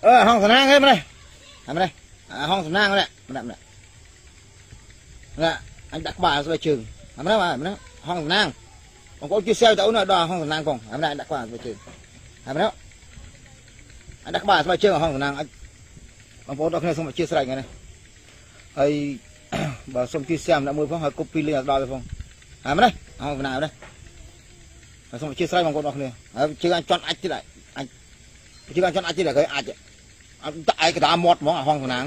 អឺហងសំណាងហេម្នេះម្នេះហងសំណាងម្នេះម្នេះម្នេះអញដាក់ក្បាលស្បែកជើងម្នេះម្នេះហងសំណាងបងប្អូនជួយ share ទៅអូនដល់ហងសំណាងផងម្នេះដាក់ក្បាលស្បែកជើងម្នេះអញដាក់ក្បាលស្បែកជើងហងសំណាងបងប្អូនដល់គ្នាសូមអធិស្ឋានថ្ងៃនេះហើយបើសូមជួយ share ម្នាក់មួយផងហើយ copy link ឲ្យដល់ទៅផងហើយម្នេះហងសំណាងនេះហើយសូមអធិស្ឋានបងប្អូនដល់គ្នាហើយជើងអញជន់អាចទៀតអាចជើងអញជន់អាចទៀតគេអាចដាក់ឯកដាមាត់ហ្មងអាហងសំណាង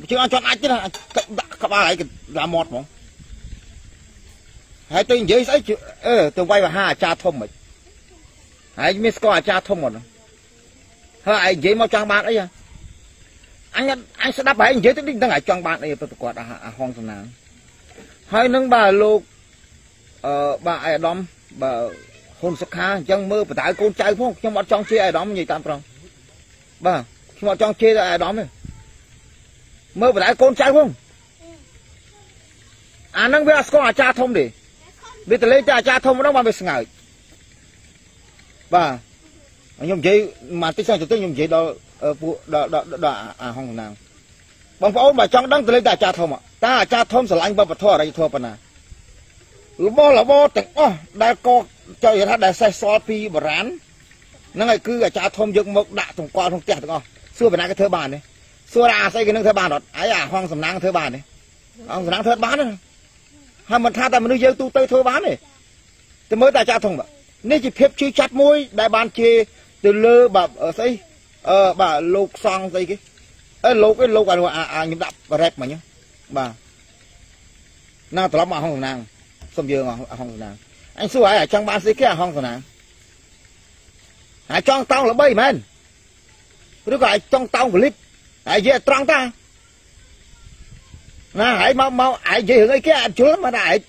ជើងអញជន់អាចទៀតដាក់ក្បាលឯកដាមាត់ហ្មងហើយទៅនិយាយស្អីអឺទៅវាយវហាអាចារ្យធំមិនហើយមានស្គាល់អាចារ្យធំអត់ហើយឯងនិយាយមកចង់បានអីអញអញស្ដាប់ហើយនិយាយទៅនេះដឹងឯងចង់បានអីទៅគាត់អាហងសំណាងហើយនឹងបាទលោកអឺបាទឯអាដាមបាទហ៊ុនសុខាអញ្ចឹងមើលបដៅកូនចៅផងខ្ញុំអត់ចង់ជេរអាដាមនិយាយតាមត្រង់បាទខ្ញុំអត់ចង់ជេរដល់អាដាមទេមើលបដៅកូនចៅផងអានឹងវាអត់ស្គាល់អាចារ្យធំទេវាទៅលេងតែអាចារ្យធំម្ដងបានវាស្ងើចបាទខ្ញុំនិយាយមកតិចសិនទៅខ្ញុំនិយាយដល់ពួកដល់ដល់អាហងសំណាងបងប្អូនបើចង់ដឹងទៅលេងតែអាចារ្យធំតើអាចារ្យធំស្រឡាញ់វប្បធម៌អរិយធម៌ប៉ុណ្ណារបស់របរទាំងអស់ដែលកចុយថាដែលសេះសល់ពីបុរាណហ្នឹងហើយគឺអាចារ្យធំយកមកដាក់តម្កល់ក្នុងផ្ទះទាំងអស់សួរបណ្ណាគេធ្វើបានទេសួរអាស្អីគេនឹងធ្វើបានអត់ហើយអាហងសំណាងធ្វើបានទេហងសំណាងធ្វើបានទេហើយមិនថាតែមនុស្សយើងទូទៅធ្វើបានទេទៅមើលតែអាចារ្យធំនេះជាភាពជឿចាប់មួយដែលបានជាទៅលើបាទស្អីអឺបាទលោកសង្ឃស្អីគេអឺលោកឯលោកអាខ្ញុំដាក់រ៉េបមិញបាទណាត្រឡប់មកហងសំណាងសុំយើងហងសំណាងអញសួរហើយចង់បានស្អីគេអាហងសំណាងហើយចង់តោងល្បីមែនឬក៏ឲ្យចង់តោងក្លីបហើយនិយាយត្រង់តាណាហើយមកមកឯងនិយាយរឿងអីគេអត់យល់មកតែឯង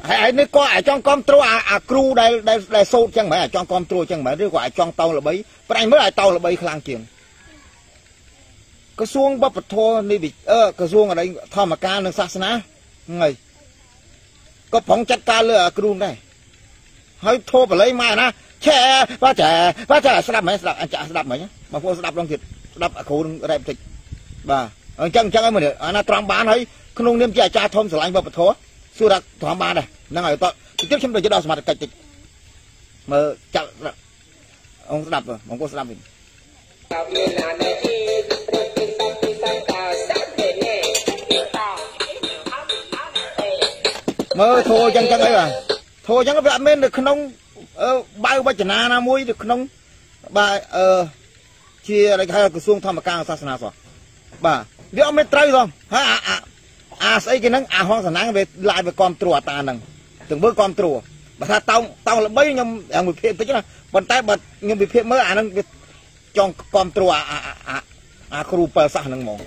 ហើយឯងនេះក៏ឯងចង់គ្រប់គ្រងអាគ្រូដែលដែលសូត្រចឹងមែនចង់គ្រប់គ្រងចឹងមែនឬក៏ឯងចង់តោងល្បីប្រអញមើលឲ្យតោងល្បីខ្លាំងជាងក្រសួងវប្បធម៌នេះអឺក្រសួងអីធម្មការនិងសាសនាហ្នឹងហើយក៏ប្រងចាត់ការលើអាគ្រូដែរហើយធោបល័យមកណាឆែបាទចែបាទចែស្ដាប់មែនស្ដាប់អញចាក់ស្ដាប់មិញបងប្អូនស្ដាប់ដងទៀតស្ដាប់អាគ្រូនឹងរ៉ែបតិចបាទអញ្ចឹងអញ្ចឹងហើយមើលអាណាត្រង់បានហើយក្នុងនាមជាអាចារ្យធំស្រឡាញ់វប្បធម៌សួរថាត្រង់បានដែរហ្នឹងហើយតទៀតខ្ញុំទៅដល់សមត្ថកិច្ចតិចមើលចាក់អង្គស្ដាប់បងប្អូនស្ដាប់វិញមើលធោអញ្ចឹងចឹងអីបាទធោអញ្ចឹងវាអត់មាននៅក្នុងបើវចនាណាមួយនៅក្នុងបាទអឺជាอะไรគេហៅក្រសួងធម្មការសាសនាសោះបាទវាអត់មានត្រូវសោះហើយអាអាស្អីគេហ្នឹងអាហងសំណាងវាឡាយវាគ្រប់គ្រងអាតាហ្នឹងទាំងមើលគ្រប់គ្រងបើថាតោងតោងល្បីខ្ញុំយ៉ាងវិភាគតិចណាប៉ុន្តែបើខ្ញុំវិភាគមើលអាហ្នឹងវាចង់គ្រប់គ្រងអាអាអាគ្រូពិលសាសហ្នឹងហ្មង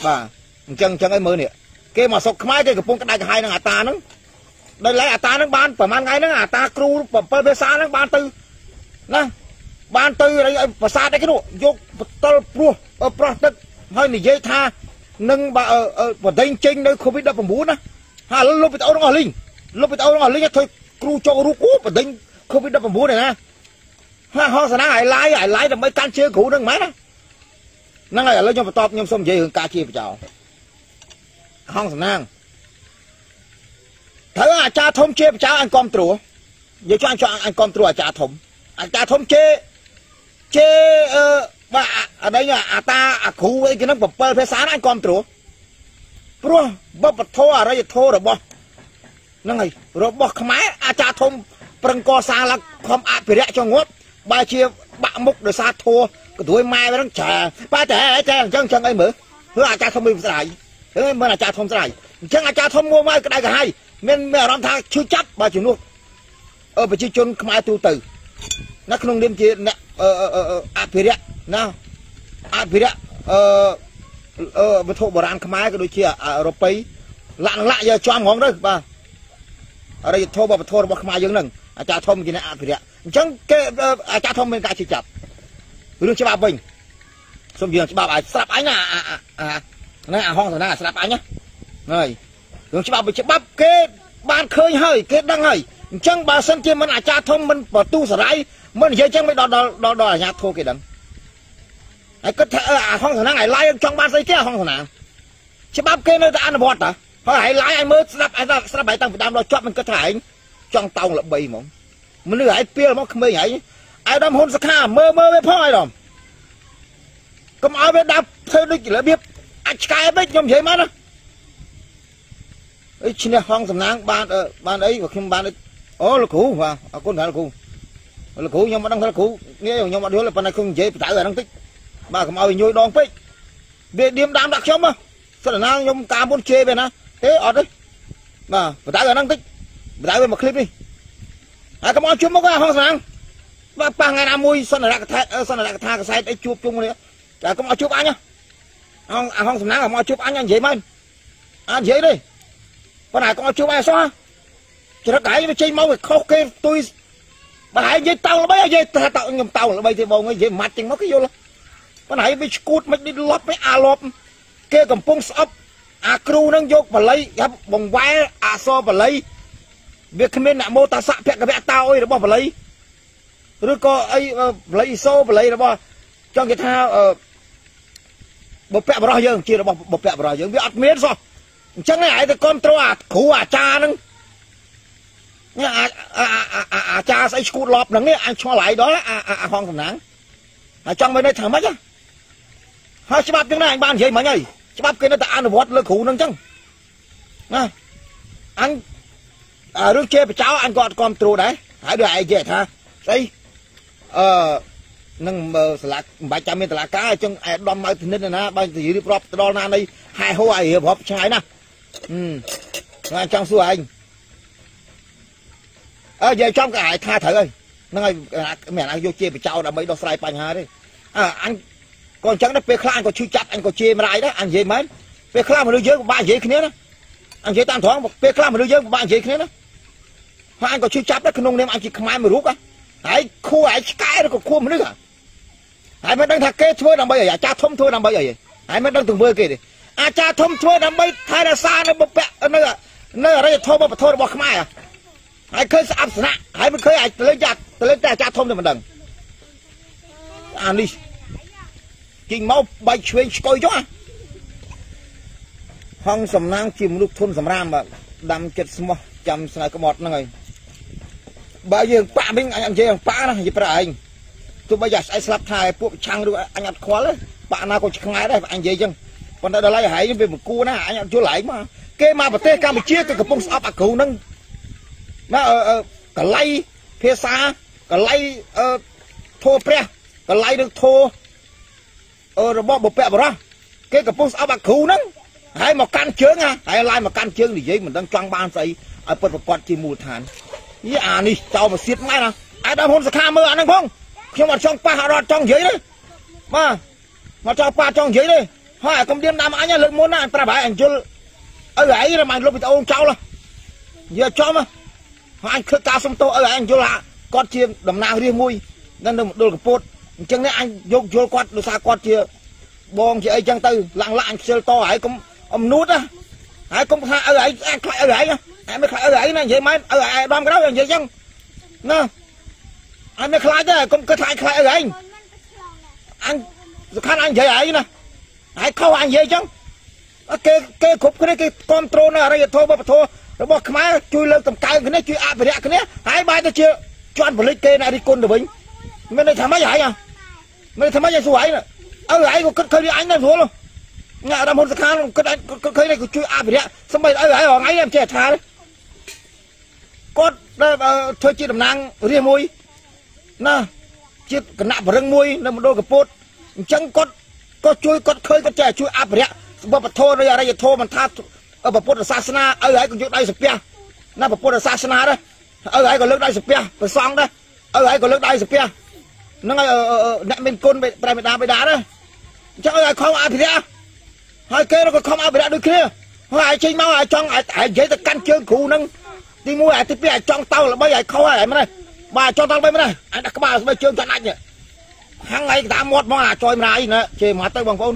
បាទអញ្ចឹងអញ្ចឹងឲ្យមើលនេះគេមកស្រុកខ្មែរគេកំពុងក្តៅក្រហាយនឹងអាតាហ្នឹងដោយឡែកអាតាហ្នឹងបានប្រហែលថ្ងៃហ្នឹងអាតាគ្រូ7ភាសាហ្នឹងបានទៅណាបានទៅប្រាសាទអីគេនោះយកបតលព្រោះប្រោះទឹកហើយនិយាយថានឹងបដិញចេញនៅ COVID-19 ណាហើយឥឡូវលុបវីដេអូទាំងអស់លីងលុបវីដេអូទាំងអស់លីងធ្វើគ្រូចូលរូបអូបដិញ COVID-19 នេះណាហើយហោសនាឲ្យឡាយឲ្យឡាយដើម្បីកាន់ជើងគ្រូនឹងមែនណាហ្នឹងហើយឥឡូវខ្ញុំបន្តខ្ញុំសូមនិយាយរឿងការជាបចោហងសំណាងត្រូវអាចារ្យធំជាបចោអញគ្រប់គ្រងនិយាយចង់អញគ្រប់គ្រងអាចារ្យធំអាចារ្យធំជេជេអឺបាទអានេះអាតាអាគ្រូអីគេហ្នឹង7ភាសាហ្នឹងអញគ្រប់គ្រងព្រោះវប្បធម៌អរិយធម៌របស់ហ្នឹងហើយរបស់ខ្មែរអាចារ្យធំប្រឹងកសាងឡើងខំអភិរក្សចង់ងាប់បើជាបាក់មុខដោយសារធัวកទួយម៉ែហ្នឹងចាបាទតែតែអញ្ចឹងអញ្ចឹងអីមើលព្រោះអាចារ្យធំមានស្រាយហ្នឹងមើលអាចារ្យធំស្រាយអញ្ចឹងអាចារ្យធំមួមកក្តៅក្រហាយមានមានអារម្មណ៍ថាឈឺចាប់បើជំនួសប្រជាជនខ្មែរទូទៅណាក្នុងនាមជាអ្នកអភិរក្សណាអភិរក្សអឺវត្ថុបុរាណខ្មែរក៏ដូចជាអឺរ៉ុបលាក់លាក់យកចំហ្មងទៅបាទអរិយធម៌វប្បធម៌របស់ខ្មែរយើងហ្នឹងអាចារ្យធំជាអ្នកអភិរក្សអញ្ចឹងគេអាចារ្យធំមានការជឿចាប់រឿងច្បាប់វិញសូមយើងច្បាប់ឲ្យស្រាប់អញណាអាណាអាហងសណាស្រាប់អញណាហើយរឿងច្បាប់វិញច្បាប់គេបានឃើញហើយគេដឹងហើយអញ្ចឹងបើសិនជាមិនអាចារ្យធំមិនបន្ទុះសរាយមិននិយាយចឹងមិនដល់ដល់ដល់អាជ្ញាធរគេដឹង ហើយគិតថាអាហងសំណាងឲ្យឡាយចង់បានស្អីគេអាហងសំណាងច្បាប់គេនៅតែអនុវត្តតាហើយឲ្យឡាយឲ្យមើលស្ដាប់ឲ្យស្ដាប់ឲ្យតាំងពីដើមដល់ចប់មិនគិតថាឯងចង់តោងល្បីហ្មងមនុស្សឲ្យពីលមកក្មេងឯងឲ្យដល់ហ៊ុនសុខាមើលមើលវាផងឲ្យដល់កុំឲ្យវាដាប់ធ្វើដូចរបៀបអាចឆ្កែពេកខ្ញុំនិយាយមកណាអីឈ្នះហងសំណាងបានបានអីខ្ញុំបានអូលោកគ្រូបាទអរគុណដល់លោកគ្រូលោកគ្រូខ្ញុំមិនដឹងថាលោកគ្រូនេះខ្ញុំអត់យល់ប៉ុន្តែខ្ញុំនិយាយបដៅអាហ្នឹងតិចបាទកុំឲ្យញយដងពេកវាឌៀមដាមដាក់ខ្ញុំសិនណាខ្ញុំការមុនជេរវាណាទេអត់ទេបាទបដៅអាហ្នឹងតិចបដៅវាមកឃ្លីបនេះហើយកុំឲ្យជួបមុខហងសំណាងបាទប៉ះថ្ងៃណាមួយសន្និរកថាសន្និរកថាកសែតអីជួបជុំគ្នាតែកុំឲ្យជួបអញហងហងសំណាងកុំឲ្យជួបអញនិយាយមកអត់និយាយទេប៉ុន្តែកុំឲ្យជួបអញសោះច្រឹកឯងវាចេញមកវាខុសគេទុយបើឯងនិយាយតោងល្បីនិយាយថាតោខ្ញុំតោងល្បីទេបងនិយាយម៉ាត់ចេញមកគេយល់ប៉ុន្តែវាឈួតមិននេះលប់មិនអាលប់គេកំពុងស្អប់អាគ្រូនឹងយកបល័យបង្វែរអសរបល័យវាគ្មាននមោតស្សៈភគវៈតោអីរបស់បល័យឬក៏អីបល័យអ៊ីសូបល័យរបស់ចង់គេថាបុព្វបុរសយើងជារបស់បុព្វបុរសយើងវាអត់មានសោះអញ្ចឹងឯងទៅគ្រប់គ្រងអាគ្រូអាចារ្យហ្នឹងនេះអាចារ្យស្អីឈួតលប់ហ្នឹងនេះអញឆ្ងល់ឯងដល់អាហងសំណាងហើយចង់មិនន័យថាម៉េចហើយច្បាប់ចឹងណាអញបាននិយាយមិញហើយច្បាប់គេនៅតែអនុវត្តលើគ្រូហ្នឹងចឹងណាអញរឿងជេរបចោអញក៏អត់គ្រប់គ្រងដែរហើយដូចឯងនិយាយថាស្អីអឺនឹងសាលាមិនបាច់ចាំមានតឡាការអញ្ចឹងឯដំមកធនិតណាបើទៅរៀបរាប់ទៅដល់ណានៃហែហូឲ្យរៀបរាប់ឆ្ងាយណាស់អញចង់សួរឯងអើនិយាយចំក៏ឯងថាត្រូវហើយហ្នឹងហើយមានអាយកជាបចោដើម្បីដោះស្រាយបញ្ហាទេអើអញក៏អញ្ចឹងដែរពេលខ្លះអញក៏ឈឺចាប់អញក៏ជេរម្រាយដែរអញនិយាយមែនពេលខ្លះមនុស្សយើងពិបាកនិយាយគ្នាណាអញនិយាយតាមត្រង់ពេលខ្លះមនុស្សយើងពិបាកនិយាយគ្នាណាហើយអញក៏ឈឺចាប់ដែរក្នុងនាមអញជាខ្មែរមួយរូបហើយខួរឯងឆ្កែឬក៏ខួរមនុស្សហើយមិនដឹងថាគេធ្វើដើម្បីអីអាចារ្យធំធ្វើដើម្បីអីហើយមិនដឹងទង្វើគេទេអាចារ្យធំធ្វើដើម្បីថែរក្សានៅបុព្វនៅនៅអរិយធម៌វប្បធម៌របស់ខ្មែរហើយឃើញស្អាប់ស្នាក់ហើយមិនឃើញអាចទៅលេងទៅលេងតែអាចារ្យធំទេមិនដឹងអានេះជិញមកបែកឆ្វេងឆ្កុយចុះហងសំណាងជាមនុស្សធនសម្រាមបាទដាំចិត្តស្មោះចាំស្នើក្បត់ហ្នឹងហើយបើយើងប៉ាក់វិញអញនិយាយប៉ាក់ណានិយាយប្រាឯងទោះបីយ៉ាស្អែកស្លាប់ថាពួកឆាំងឬអញអត់ខ្វល់ទេប៉ាក់ណាក៏ឆ្ងាយដែរអញនិយាយចឹងប៉ុន្តែដល់ហើយហែងវាមិនគួរណាអញអត់យល់ហែងមកគេមកប្រទេសកម្ពុជាគេកំពុងស្អប់អាគ្រូហ្នឹងណាកលៃភាសាកលៃធោព្រះកលៃនឹងធោរបស់បុព្វបុរសគេកំពុងស្អប់អាគ្រូហ្នឹងហើយមកកាន់ជើងហើយឡាយមកកាន់ជើងនិយាយមិនដឹងចង់បានស្អីឲ្យពិតប្រកបជាមូលដ្ឋាននេះអានេះចោលមកសៀតម៉ែណាអាយដល់ហ៊ុនសុខាមើលអាហ្នឹងផងខ្ញុំអត់ចង់ប៉ះអត់ចង់និយាយទេបាទមកចោលប៉ះចង់និយាយទេហើយអាកុំទៀមដាំអញលើកមុនណាអញប្រាប់ហើយអញយល់ឪឯងរំអញលុបវីដេអូចោលនិយាយចំហើយអញខឹកការសុំទោសឪឯងយល់ថាគាត់ជាតំណាងរាស្ត្រមួយនៅមណ្ឌលកពតអញ្ចឹងនេះអញយកយល់គាត់ដោយសារគាត់ជាបងជាអីចឹងទៅឡើងឡាក់អញខ្ជិលតហើយកុំអំនួតណាហើយកុំថាឪឯងអញខ្លាចឪឯងអញមិនខ្លាចឪឯងណានិយាយមែនឪឯងដំក្រោយនិយាយចឹងណាអញមិនខ្លាចទេកុំគិតថាអញខ្លាចឪឯងអញសំខាន់អញនិយាយឯងណាហើយខុសអញនិយាយចឹងគេគេគ្រប់គ្នាគេគ្រប់គ្រងនៅអរិយធម៌វប្បធម៌របស់ខ្មែរជួយលើកតម្កើងគ្នាជួយអភិរក្សគ្នាហើយបែរទៅជាជន់ផលិតគេអ្នករិះគន់ទៅវិញមានន័យថាម៉េចហែងមានន័យថាម៉េចឲ្យសួរហែងឪឯងក៏គិតឃើញអញដែរស្រួលញ៉ាដល់ហ៊ុនសខាគិតអញគិតឃើញក៏ជួយអភិរក្សសម្បីឪឯងរងថ្ងៃមិនចេះថាទេគាត់ធ្វើជាតំណាងរាស្ត្រមួយណាជាគណៈបរិងមួយនៅមណ្ឌលកពតអញ្ចឹងគាត់ក៏ជួយគាត់ឃើញគាត់ចេះជួយអភិរក្សវប្បធម៌នៃអរិយធម៌មិនថាពុទ្ធសាសនាឪឯងក៏យកដៃសាពះណាពុទ្ធសាសនាដែរឪឯងក៏លើកដៃសាពះព្រះសង្ឃដែរឪឯងក៏លើកដៃសាពះហ្នឹងហើយអ្នកមានគុណព្រះមេដាបិតាដែរអញ្ចឹងឲ្យខំអភិរក្សហើយគេក៏ខំអភិរក្សដូចគ្នាហើយឯងចេញមកឲ្យចង់ឯងនិយាយទៅកាន់ជើងគ្រូហ្នឹងទី1ឯទី2ឯងចង់តោល្បីឲ្យខុសហើយមែនទេបាទចង់តោល្បីមែនទេឯងដាក់ក្បាលស្បែកជើងចាន់ដាច់ហាំងឯងតាមមាត់មកអាចយម្រាយណាជេរមកទៅបងប្អូន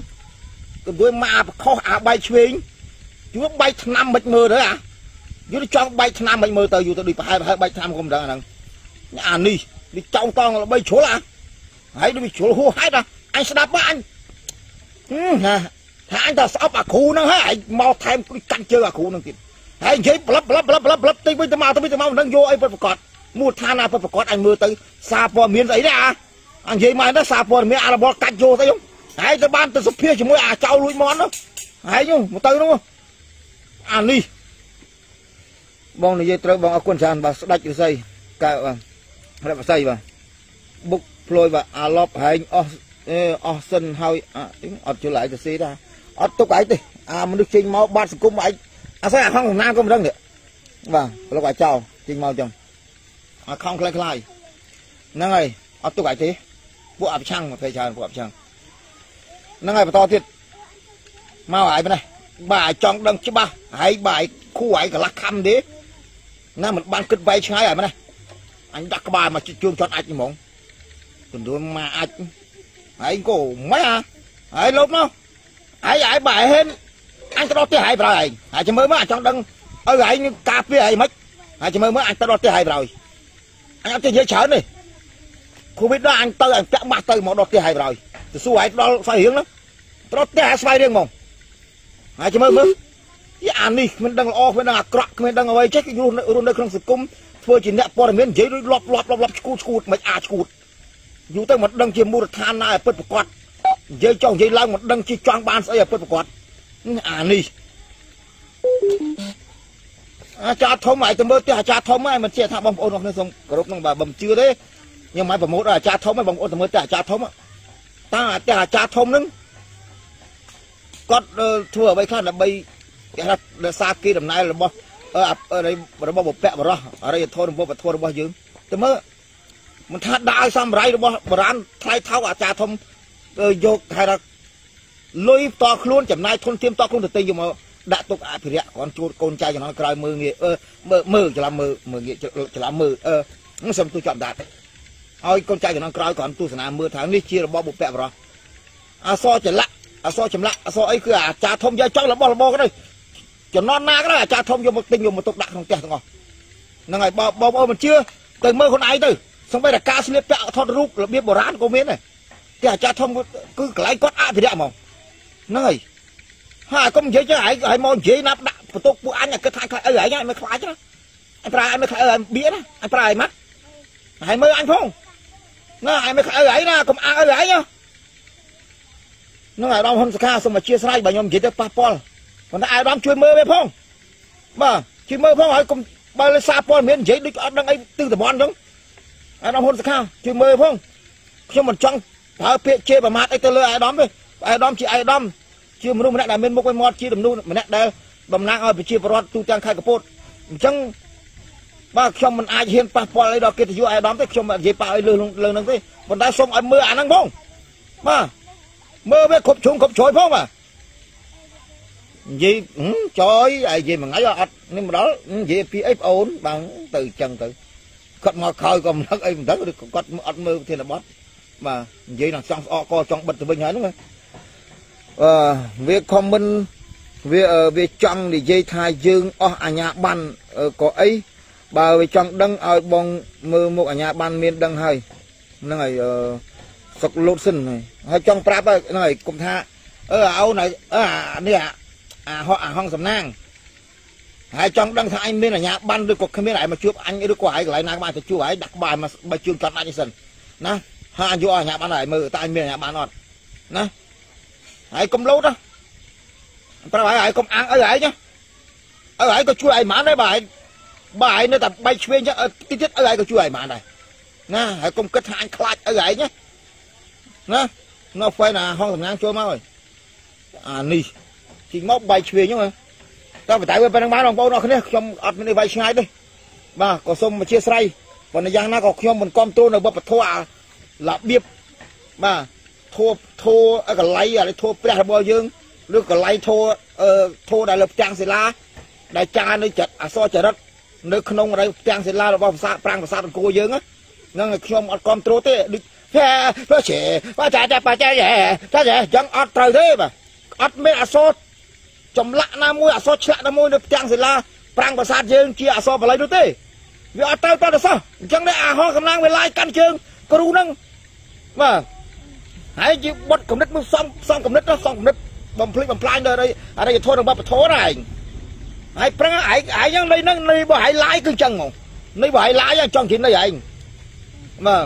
ក៏ដូចមកអាខុសអាបែកឆ្វេងយូរបែកឆ្នាំមិនមើលទៅអាយូរចង់បែកឆ្នាំមិនមើលទៅយូរទៅដូចប្រហែលប្រហែលបែកឆ្នាំក៏មិនដឹងអាហ្នឹងអានេះវាចង់តងល្បីជ្រុលអាហើយដូចវាជ្រុលហួសហេតុអញស្ដាប់មកអញ ណាថាអញតែស្អប់អាគ្រូហ្នឹងហើយឯងមកថែមកាន់ជើងអាគ្រូហ្នឹងទៀតហើយនិយាយប្លឹបប្លឹបប្លឹបប្លឹបប្លឹបតិចវិញទៅមកទៅវិញទៅមកមិនដឹងយកអីពិតប្រាកដមូលដ្ឋានណាពិតប្រាកដអញមើលទៅសារព័ត៌មានស្អីដែរអាអញនិយាយមកទៅសារព័ត៌មានអារបល់កាច់យកស្អីហ្នឹងហើយទៅបានទៅសុភាជាមួយអាចៅលួចមន់នោះហើយនោះមកទៅនោះអានេះបងនិយាយត្រូវបងអរគុណច្រើនបាទស្ដេចឫស្សីកែបាទរកសីបាទបុកភ្លុយបាទអាឡប់ហែងអស់អស់សិនហើយអត់ជល់ឯងទៅស៊ីដែរអត់ទុកឯងទេអាមនុស្សចេញមកបាត់សង្គមឯងអាស្អីអាខំណាក៏មិនដឹងនេះបាទលោកអាចោចេញមកចឹងអាខំខ្លាយខ្លាយហ្នឹងហើយអត់ទុកឯងទេពួកអាប្រឆាំងមកពេលច្រើនពួកអាប្រឆាំងហ្នឹងហើយបន្តទៀតមកឯងនេះបាទចង់ដឹងច្បាស់ហើយបាទគូឯងកន្លះខំទេណាមិនបានគិតវែងឆ្ងាយហើយណាអញដាក់ក្បាលមកជួងចត់អាចហ្មងទន្ទួនមកអាចហើយគោម៉េចហើយលុបមកហើយហើយបាទហេនអញទៅដល់ផ្ទះហើយប្រយឯងហើយចាំមើលមើលអញចង់ដឹងឪឯងការពារឯងមិនហើយចាំមើលមើលអញទៅដល់ផ្ទះហើយប្រយអញអត់ចេះនិយាយច្រើនទេកូវីដដល់អញទៅអញពាក់ម៉ាស់ទៅមកដល់ផ្ទះហើយប្រយទៅសួរឯងដល់ស្វ័យរៀងហ្នឹងទៅដល់ផ្ទះស្វ័យរៀងហ្មងហើយចាំមើលមើលអានេះគ្មានដឹងល្អគ្មានដឹងអាក្រក់គ្មានដឹងអ្វីចេះគេរស់នៅក្នុងសង្គមធ្វើជាអ្នកព័ត៌មាននិយាយដូចលប់លប់លប់លប់ឈួតឈួតមិនអាចឈួតយូរទៅមិនដឹងជាមូលដ្ឋានណាឲ្យពិតប្រាកដនិយាយចង់និយាយឡើងមិនដឹងជាចង់បានស្អីឲ្យពិតប្រាកដអានេះអាចារ្យធំឲ្យទៅមើលផ្ទះអាចារ្យធំហើយមិនជឿថាបងប្អូនអរគ្នាសូមគោរពនឹងបាទបើមិនជឿទេខ្ញុំឲ្យប្រម៉ូទដល់អាចារ្យធំឲ្យបងប្អូនទៅមើលផ្ទះអាចារ្យធំតើអាផ្ទះអាចារ្យធំនឹងគាត់ធ្វើអ្វីខ្លះដើម្បីគេថារក្សាគេដំណើររបស់របស់បុព្វបុរសអរិយធម៌របស់វប្បធម៌របស់យើងទៅមើលមិនថាដាក់ឲ្យសំរៃរបស់បុរាណថ្លៃថោកអាចារ្យធំយកហៅថាលុយតខ្លួនចំណាយធនធានតខ្លួនទៅទិញយកមកដាក់ទុកអភិរក្សគ្រាន់ជួតកូនចៅចំណងក្រោយមើលងាយមើលច្រឡំមើលមើលងាយច្រឡំមើលសុំទូចំដាត់ឲ្យកូនចៅចំណងក្រោយគ្រាន់ទស្សនាមើលថានេះជារបស់បុព្វបុរសអសរចលៈអសរចម្លាក់អសរអីគឺអាចារ្យធំយកចង់របស់របរក៏ដោយចំណន់ណាក៏ដោយអាចារ្យធំយកមកទិញយកមកទុកដាក់ក្នុងផ្ទះទាំងអស់ហ្នឹងហើយបងប្អូនមិនជឿទៅមើលខ្លួនឯងទៅសូម្បីតែការស្លៀកពាក់ថតរូបរបៀបបុរាណក៏មានដែរតែអាចារ្យធំគឺកន្លែងគាត់អភិរក្សហ្មងហ្នឹងហើយហើយកុំនិយាយចឹងឯងឲ្យមកនិយាយណាប់ដាក់បន្ទុកពួកអញគិតថាខ្លាចឪឯងមិនខ្លាចណាអញប្រើឯងមិនខ្លាចឪឯងបៀណាអញប្រើឯងម៉ាត់ហើយមើលអញផងណាឯងមិនខ្លាចឪឯងណាកុំអាងឪឯងហ្នឹងអាយដាមហ៊ុនសុខាសូមអធិស្ឋានបើខ្ញុំនិយាយទៅប៉ះពាល់ប៉ុន្តែអាយដាមជួយមើលវាផងបាទជួយមើលផងហើយកុំបើលើសារព័ត៌មាននិយាយដូចអត់ដឹងអីទិសតំបន់អញ្ចឹងអាយដាមហ៊ុនសុខាជួយមើលផងខ្ញុំមិនចង់ប្រើពាក្យជេរប្រមាថអីទៅលើអាយដាមទេអាយដាមជាអាយដាមជាមនុស្សម្នាក់ដែលមានមុខមានមាត់ជាមនុស្សម្នាក់ដែលតំណាងឲ្យប្រជាពលរដ្ឋទូទាំងខេត្តកំពតអញ្ចឹងបាទខ្ញុំមិនអាចហ៊ានប៉ះពាល់អីដល់កិត្តិយសអាយដាមទេខ្ញុំមិននិយាយប៉ះអីលើលើហ្នឹងទេប៉ុន្តែសូមឲ្យមើលអាហ្នឹងផងបាទមើលវាគ្រប់ជ្រុងគ្រប់ជ្រោយផងបាទនិយាយចយឯងនិយាយមួយថ្ងៃអត់នេះមកដល់និយាយពីអីប្អូនបងទៅអញ្ចឹងទៅគាត់មកក្រោយក៏មិនដឹងអីមិនដឹងឬគាត់អត់មើលប្រធានបទបាទនិយាយនឹងចង់ស្អកកចង់បិទទៅវិញហើយហ្នឹងវាខមមិនវាចង់និយាយថាយើងអស់អាញាបានក៏អីបើវាចង់ដឹងឲ្យបងមើលមុខអាញាបានមានដឹងហើយហ្នឹងហើយសុកលោតសិនហើយចង់ប្រាប់ហ្នឹងហើយកុំថាអូនអានេះអាហក់អាហងសំណាងហើយចង់ដឹងថាអញមានអាញាបានឬក៏គ្មានឯងមកជួបអញឬក៏ឯងកន្លែងណាក៏បានទៅជួបឯងដាក់ក្បាលមកបើជើងកាត់អញសិនណាហើយអញយកអាញាបានហើយមើលតើអញមានអាញាបានអត់ណាហើយកុំលោតណាប្រាប់ហើយកុំអាងឪឯងណាឪឯងក៏ជួយឯងមិនដែរបើឯងបើឯងនៅតែបែកឆ្វេងចឹងតិចទៀតឪឯងក៏ជួយឯងមិនដែរណាហើយកុំគិតថាអញខ្លាចឪឯងណាណានៅហ្វេនអាហងសំណាងចូលមកហើយអានេះជីកមកបែកឆ្វេងហ្នឹងតើបតៅវាប៉ុណ្្នឹងបានបងប្អូនអរគ្នាខ្ញុំអត់មានអីបែកឆ្ងាយទេបាទក៏សូមអធិស្ឋានប៉ុន្តែយ៉ាងណាក៏ខ្ញុំមិនគ្រប់គ្រងនៅវប្បធម៌របៀបបាទធัวធัวកលៃអាធัวព្រះរបស់យើងឬកលៃធัวធัวដែលលើផ្ទាំងសិលាដែលចានៅចិត្តអសរចរិតនៅក្នុងរៃផ្ទាំងសិលារបស់ប្រាសាទប្រាង្គប្រាសាទអង្គរយើងហ្នឹងខ្ញុំអត់គ្រប់គ្រងទេដូចហេចេបាចាចាបាចាចាចាចឹងអត់ត្រូវទេបាទអត់មានអសរចម្លាក់ណាមួយអសរឆ្លាក់ណាមួយនៅផ្ទាំងសិលាប្រាង្គប្រាសាទយើងជាអសរបាលីនោះទេវាអត់ត្រូវតទៅសោះអញ្ចឹងនេះអាហោកម្លាំងវាឡាយកាន់ជើងគ្រូហ្នឹងបាទ ហើយជាបុតគំនិតមួយសំសំគំនិតសំគំនិតបំភ្លេចបំផ្លាញដល់អរិយធម៌របស់ពធណាឯងហើយប្រឹងឯងឯងហ្នឹងនៃហ្នឹងនៃបើឯងឡាយគឺចឹងហ្មងនៃបើឯងឡាយចង់ជិះនៃឯងបាទ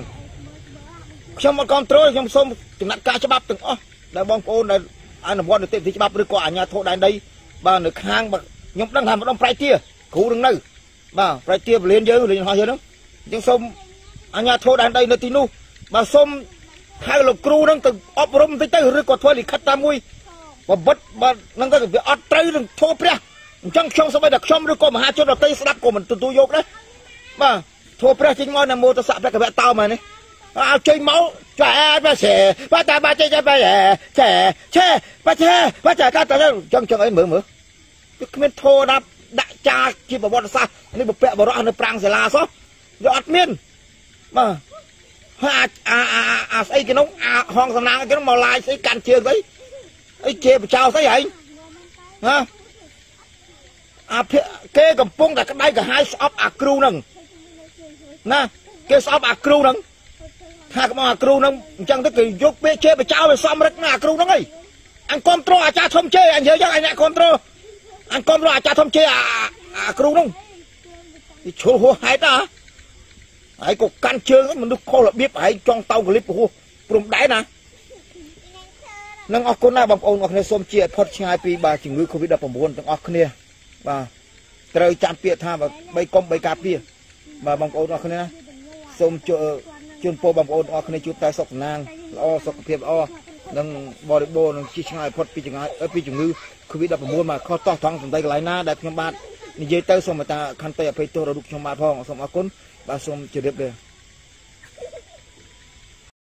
ខ្ញុំអត់គ្រប់គ្រងខ្ញុំសូមចំណាត់ការច្បាប់ទាំងអស់ដែលបងប្អូនដែលអនុវត្តនីតិវិធីច្បាប់ឬក៏អាជ្ញាធរដែនដីបាទនៅខាងខ្ញុំដឹងថាម្ដងប្រៃទាគ្រូនឹងនៅបាទប្រៃទាពលានយើងលេងហោះយើងហ្នឹងអញ្ចឹងសូមអាជ្ញាធរដែនដីនៅទីនោះបាទសូមហៅលោកគ្រូហ្នឹងទៅអប់រំតិចទៅឬក៏ធ្វើលិខិតតាមមួយបបិទ្ធបាទហ្នឹងទៅវាអត់ត្រូវនឹងធម៌ព្រះអញ្ចឹងខ្ញុំសូម្បីតែខ្ញុំឬក៏មហាជនដទៃស្ដាប់ក៏មិនទទួលយកដែរបាទធម៌ព្រះចេញមកនមោតសៈព្រះកវៈតោមែនទេអើចេញមកចាបាសេបាតាបាចេបាចេឆេបាឆេបាចាតាតាចឹងចឹងអីមើលមើលវាគ្មានធម៌ណាដាក់ចាជាប្រវត្តិសាស្ត្រនេះបពៈបរោះនៅប្រាំងសាលាសោះវាអត់មានបាទហើយអាអាអាស្អីគេនោះអាហងសំណាងគេនោះមកឡាយស្អីកាន់ជើងស្អីអីជេរបចោស្អីហែងហ៎អាភិគេកំពុងតែក្តៅក្រហាយស្អប់អាគ្រូហ្នឹងណាគេស្អប់អាគ្រូហ្នឹងថាកុំអាគ្រូហ្នឹងអញ្ចឹងទៅគេយកពាក្យជេរបចោវាសំរិទ្ធណាអាគ្រូហ្នឹងអីអញគ្រប់គ្រងអាចារ្យធំជេអញនិយាយចឹងអញអ្នកគ្រប់គ្រងអញគ្រប់គ្រងអាចារ្យធំជេអាគ្រូហ្នឹងវាឈុលហួសហេតុណាហើយក៏កាន់ជើងមនុស្សខុសរបៀបហើយចង់តោកលិបហួសព្រំដែនណានឹងអរគុណណាស់បងប្អូនអរគ្នាសូមជាឲ្យផុតឆ្ងាយពីបាទជំងឺ Covid-19 ទាំងអស់គ្នាបាទត្រូវចាំពាក្យថាបីកុំបីការពារបាទបងប្អូនអរគ្នាណាសូមជូនពរបងប្អូនអរគ្នាជួបតែសុខសំណាងល្អសុខភាពល្អនិងបរិបូរណ៍និងជិះឆ្ងាយផុតពីជំងឺ Covid-19 មកខុសតោះថងសំដីកន្លែងណាដែលខ្ញុំបាទនិយាយទៅសូមតាខន្តីអភ័យទោសដល់រូបខ្ញុំបាទផងសូមអរគុណបាទសូមជម្រាបលា។